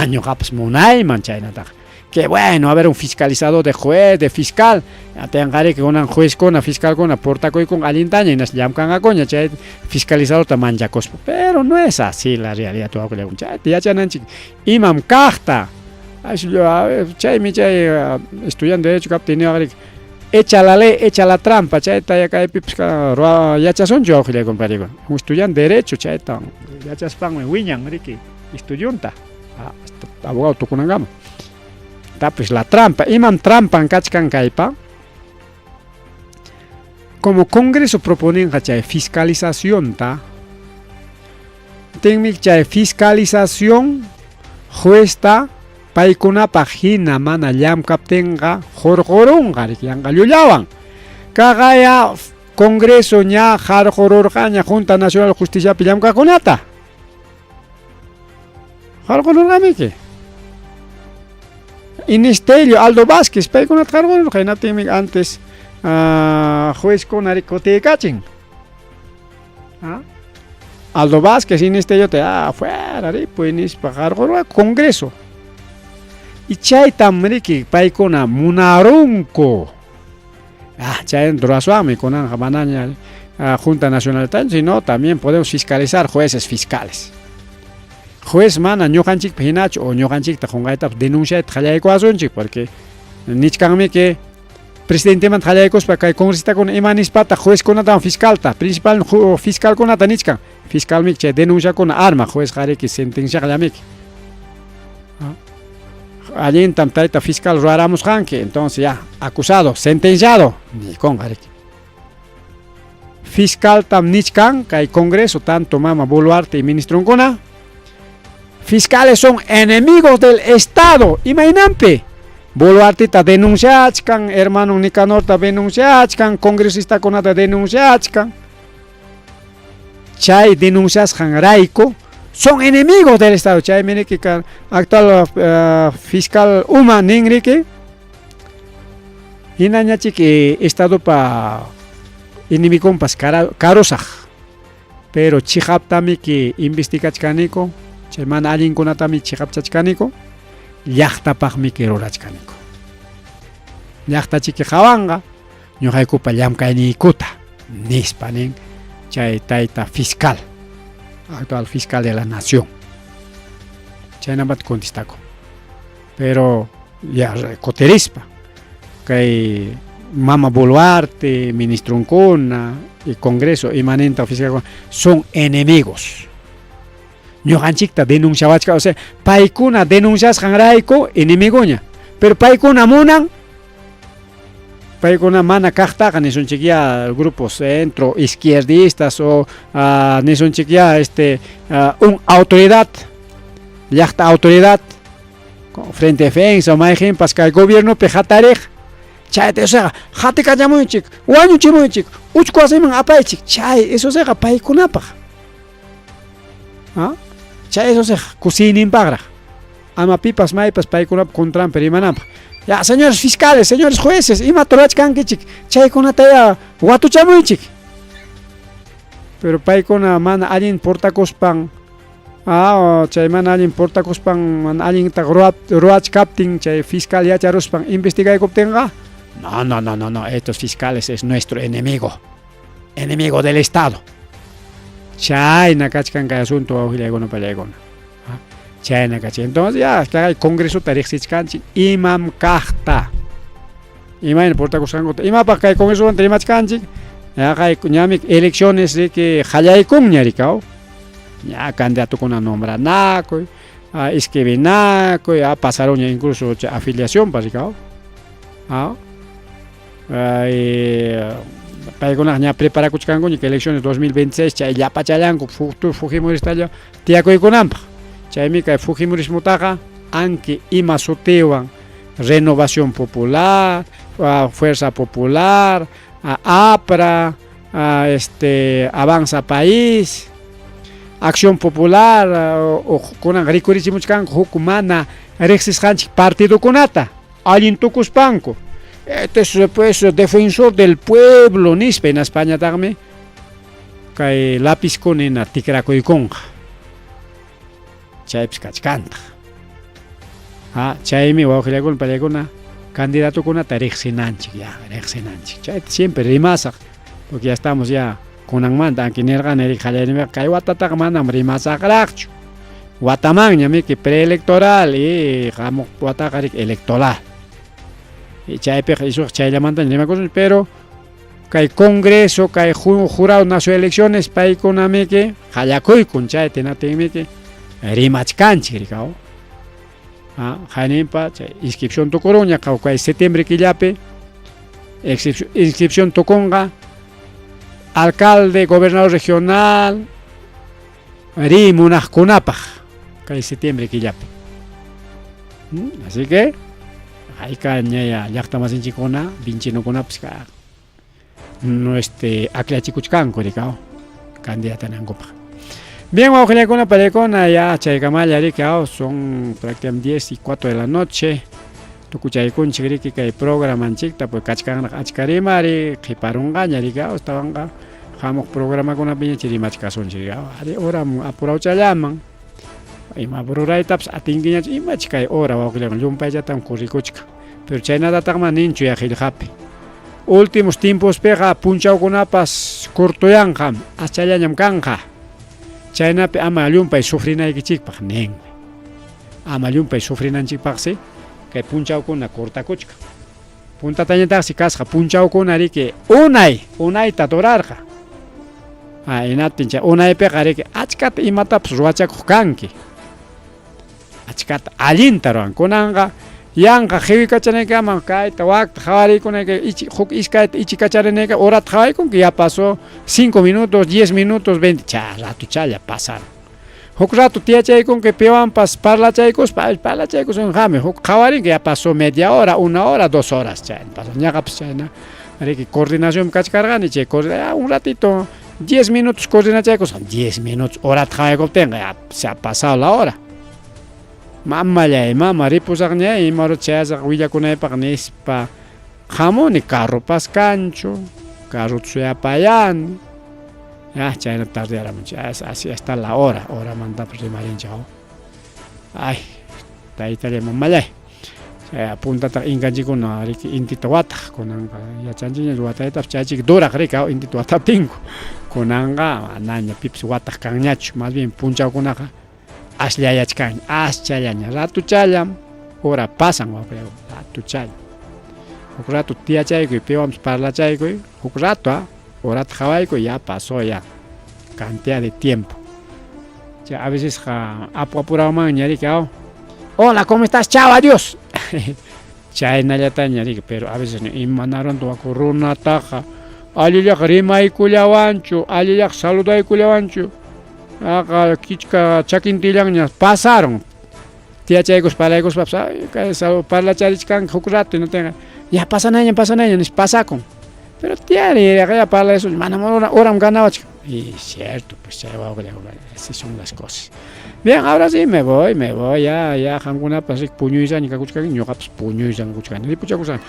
ñuqapas munayman chaynataqa. Qué bueno, a ver, un fiscalizador de juez, de fiscal. Atenqariki kunan juezkuna, fiscalkuna portakuykun allintaña hinas llamkanqakuña chay fiscalizadorta manchakuspa. Pero no es así la realidad, chayta yachananchik imam kaqta. Chaymi chay estudiante de derecho kaptin niwaqriki, echa la ley, echa la trampa, chayta ya kaypipas yachasunchu wawqillayku compadrekuna. Un estudiante de derecho chayta yachaspanmi wiñan riki estudiunta hasta abogado tukunankama. Tapis la trampa, imam trampan kachkan kaypa. Como Congreso proponen chay fiscalización ta, tinmi chay fiscalización juezta paykunapaq hina mana llamkaptinqa hurqurunqa riki yanqa llullawan. Kaqaya Congreso ña harqururqaña Junta Nacional de Justiciapi llamkaqkunata. Harqururqamiki. Inés Tello, Aldo Vázquez, paykunata harqururqa, hinaptinmi antes juezkuna riki kutiykachin. Aldo Vázquez, Inés Tello, te fuera ripuy nispa harqururqa Congreso. Y chaytam riki paykuna munarunku. Ah, chay ruraswanmi kunanqa manaña Junta Nacional, sino también podemos fiscalizar jueces fiscales. Juez mana ñuqanchikpa hinachu o ñuqanchikta qunqaytapas denunciayta qallaykuwasunchik porque nichkanmi que presidentemanta qallaykuspa kay congresistakuna ima nispataq juezkunatawan fiscalta, principal fiscalkunata nichkan. Fiscalmi chay denunciakuna arma juezqa riki sentenciaqllamiki. Allintam tayta fiscal ruwaramusqanki, entonces ya acusado, sentenciado, nikunqa riki. Fiscaltam nichkan kay Congreso, tanto mama Boluarte y ministronkuna, fiscales son enemigos del Estado, imaynanpi? Boluarteta denunciachkan, hermano Nicanorta denunciachkan, congresistakunata denunciachkan. Chay denunciasqanrayku son enemigos del Estado. Chaymi niki actual fiscal uma ninriki hinañachiki Estadopa enemigonpas karusaq. Pero chiqaptamiki investigachkaniku, chay mana allinkunatami chiqapchachkaniku, llaqtapaqmiki rurachkaniku. Llaqtachiki qawanqa ñuqaykupa llamkayniykuta, nispa nin chay tayta fiscal, actual fiscal de la nación. Chaynamanta contestakun. Pero ya kutirispa kay mama Boluarte, ministronkuna y Congreso imaninta fiscalkuna son enemigos. Ñuqanchikta denunciawachka, o sea, paykuna denunciasqanrayku enemigoña, pero paykuna munan paykuna mana kaqtaqa nisunchik ya grupo centro izquierdistas o nisunchik ya un autoridad, llaqta autoridad, frente defensa o mayqinpas kay gobiernopi hatariq chayta esoqa hatikachamuychik, wañuchimuychik, uchku wasiman apaychik, chay esoqa paykunapaq. Chay esoqa kusiyninpaqraq. Ama pipas maypas paykunapa contranpi rimananpaq. Ya, señores fiscales, señores jueces, imata rurachkankichik, chaykunata ya watuchamuychik. Pero paykuna mana allin portakuspan, chay mana allin portakuspan, mana allinta ruwachkaptin, chay fiscal yacharuspan investigaykuptinqa, no, no, no, no, no, estos fiscales es nuestro enemigo, enemigo del Estado. Chayna kachkan kay asunto wawqillaykuna pallaykuna. Chayna kachkan. Entonces ya kay Congresota riqsichkanchik imam kaqta. Imayna portakusqankuta. Imapaq kay Congresomanta rimachkanchik? Ya kay ñami elecciones riki qallaykunña rikaw. Ña candidatokuna nombranakuy, inscribinakuy, pasaronña incluso chay afiliacionpas rikaw. Paykunaqa ña preparakuchkankuña que elecciones 2026 chay llapachallanku fujimoristalla tiyakuykunanpaq. Chaymi kay fujimorismotaqa anki ima sutiwan Renovación Popular, Fuerza Popular, APRA, Avanza País, Acción Popular, kunan rikurichimuchkanku huk mana riqsisqanchik partidokunata allin tukuspanku. Este es pues defensor del pueblo nispa hinaspañataqmi kay lapizkuna hina tikrakuykunqa. Chaypis kachkantaq. Chaymi wawqillaykuna pallaykuna candidatokunata riqsinanchik ya, riqsinanchik. Chayta siempre rimasaq, porque ya estamos ya kunanmanta anki nirqani riki qallariyninpiqa kay watataqa manam rimasaqraqchu. Watamanña miki preelectoral y hamuq wataqa riki electoral. Y chaypiqa isuqa chayllamantaña rimakusun, pero kay Congreso, kay Jurado Nacional de Elecciones paykuna miki qallakuykun chayta hinaptinmiki rimachkanchik rikaw. Hayninpa chay inscripción tukurunña kay septiembre killapi inscripción tukunqa alcalde, gobernador regional ri munaqkunapaq kay septiembre killapi. Así que hayka ñaya llaqta masinchikkuna vinchinokunapas no aklachikuchkanku rikaw candidatanankupaq. Bien, wawqillaykuna pallaykuna ya chaykamalla riki son prácticamente 10:04 de la noche. Tukuchaykunchik riki kay programanchikta pues kachkanraq achka rimari qhiparunqaña riki astawanqa hamuq programakunapiña rimachkasunchik ari horam apurawchallaman ima ruraytapas atinkiñachu imach kay hora wawqillaykuna llumpayllatam corrikuchkan pero chaynatataqman ninchu ya qillqapi. Últimos tiempospiqa punchawkunapas cortoyanqam, aschallañam kanqa. Chaynapi ama llumpay sufrinaykichikpaq ninmi. Ama llumpay sufrinanchikpaqsi kay punchawkuna cortakuchkan. Puntatañataqsi kasqa punchawkuna riki unay, unayta durarqa. Ah, hinaptin chay unaypiqa riki achkata imatapas ruwachakuq kanki. Achkata allinta ruwan. Kunanqa yanqa qiwikachanaykama kayta wakta qhawariykunayki ichi huk iskayta ichikacharinayki horata qhawaykunki ya pasó 5 minutos, 10 minutos, 20 cha ratuchalla pasaron. Huk rato tiyachaykunki piwanpas parlachaykuspa, parlachaykusunqami, huk qhawarinki ya pasó media hora, una hora, dos horas chayna pasó. Ñaqapas chayna riki coordinacionpi kachkarqani chay un ratito 10 minutos coordinachaykusqa, 10 minutos horata qhawaykuptinqa ya se ha pasado la hora. Mamallay, mama ripusaqña ima hora chayasaq willakunaypaq nispa hamuni carropas kanchu, carrota suyapayani. Ya, chayna tardeyaramunchik. Así está la hora, horamantapas rimarinchik. Ay, taytallay, mamallay. Chay puntataq inkanchikkuna riki intita wataq, kunanqa yachanchikña wataytapas chaychik duraq riki intita wataptinku. Kunanqa manaña pipas wataq kanñachu, más bien punchawkunaqa asllayachkanña, aschallaña, ratuchallam hora pasan wawqillayku, ratuchalla. Huk rato tiyachaykuy, piwanpas parlachaykuy, huk rato horata qhawaykuy, ya pasó ya cantidad de tiempo. Chay a vecesqa apu apurawanmanña riki hola, ¿cómo estás? Chao, adiós. Chaynallataña riki, pero a veces imanarunta waku runataqa allillaqa rimaykullawanchu, allillaqa saludaykullawanchu. Aqa kichka chakintillanña pasaron. Tiyachaykuspa parlaykuspapas ay kay parlacharichkanki huk rato hinaptinqa ya pasanaña pasanaña nispa pasakun. Pero tiyari ya parlaysun manam horam ganawachkan. Y cierto, pues chay wawqillayku, así son las cosas. Bien, ahora sí me voy, me voy, ya, ya qamkunapas riki puñuysaña kakuchkanki, ñuqapas puñuysan kakuchkani. Ripuchakusaqmi.